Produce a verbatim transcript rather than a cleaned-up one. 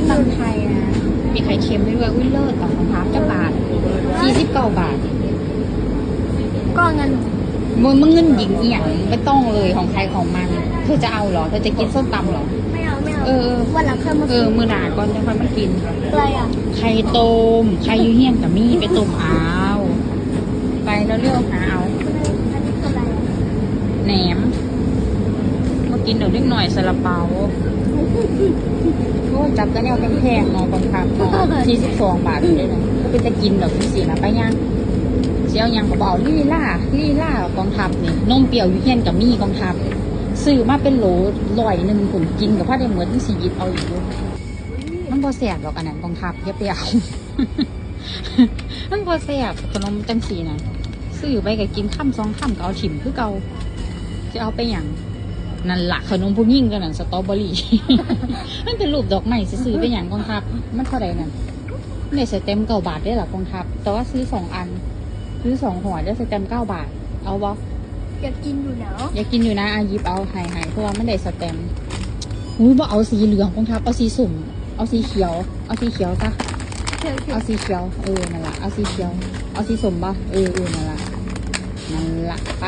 สั่งไข่นะ มีไข่เค็มให้ด้วย อุ้ยเลิศ ของกองทัพจะบาท สี่สิบเก้าบาท ก็เงิน มึงมึงเงินหญิงเอี่ยงไม่ต้องเลย ของใครของมัน เธอจะเอาเหรอ เธอจะกินส้มตำเหรอ ไม่เอาไม่เอา เออ วันหลังค่อยมา เออ มือหนาก่อนจะค่อยมากิน อะไรอ่ะ ไข่ต้ม ไข่อยู่เฮียนกับมีไปต้มเอา ไปแล้วเรียกหาเอา อันนี้คืออะไรอ่ะ แหนม มากินเดี๋ยวเล็กหน่อยซาลาเปา โอ้ยจับกันแนวแพงๆเนาะกองทัพเนาะ สี่สิบสองบาทเลยนะก็เป็นจะกินดอกจังซี่นะไปย่างเสียวยังก็บอกลีลาลีลากองทัพนี่นมเปรี้ยวอยู่เฮียนกับมีกองทัพซื้อมาเป็นโหลร้อยหนึ่งผมกินกับพ่อได้เหมือนที่สีหยิบเอาอีกอยู่มันบ่แสบดอกอันนั้นกองทัพอย่าไปเอา มันบ่แสบขนมจังซี่นะซื้อไปก็กินคำสองคำก็เอาถิ่มคือเก่าจะเอาไปหยังนั่นละขนมผู้หญิงก็นั่นสตรอเบอรี่ มันเป็นรูปดอกไม้ซื้อไปหยังกองทัพมันเท่าไหร่นั่นได้สแตมป์เก้าบาทได้หรอกองทัพแต่ว่าซื้อสองอัน ซื้อสองห่อได้สแตมป์เก้าบาท เอาบ่ อยากกินอยู่เนาะ อยากกินอยู่นะอาหยิบเอาให้ให้เพราะว่ามันได้สแตมป์อุ้ยบ่เอาสีเหลืองกองทัพเอาสีส้มเอาสีเขียว เอาสีเขียวซะ เขียวเขียว เอาสีเขียวเออนั่นละเอาสีเขียว เอาสีส้มบ่เออเออนั่นละนั่นละไป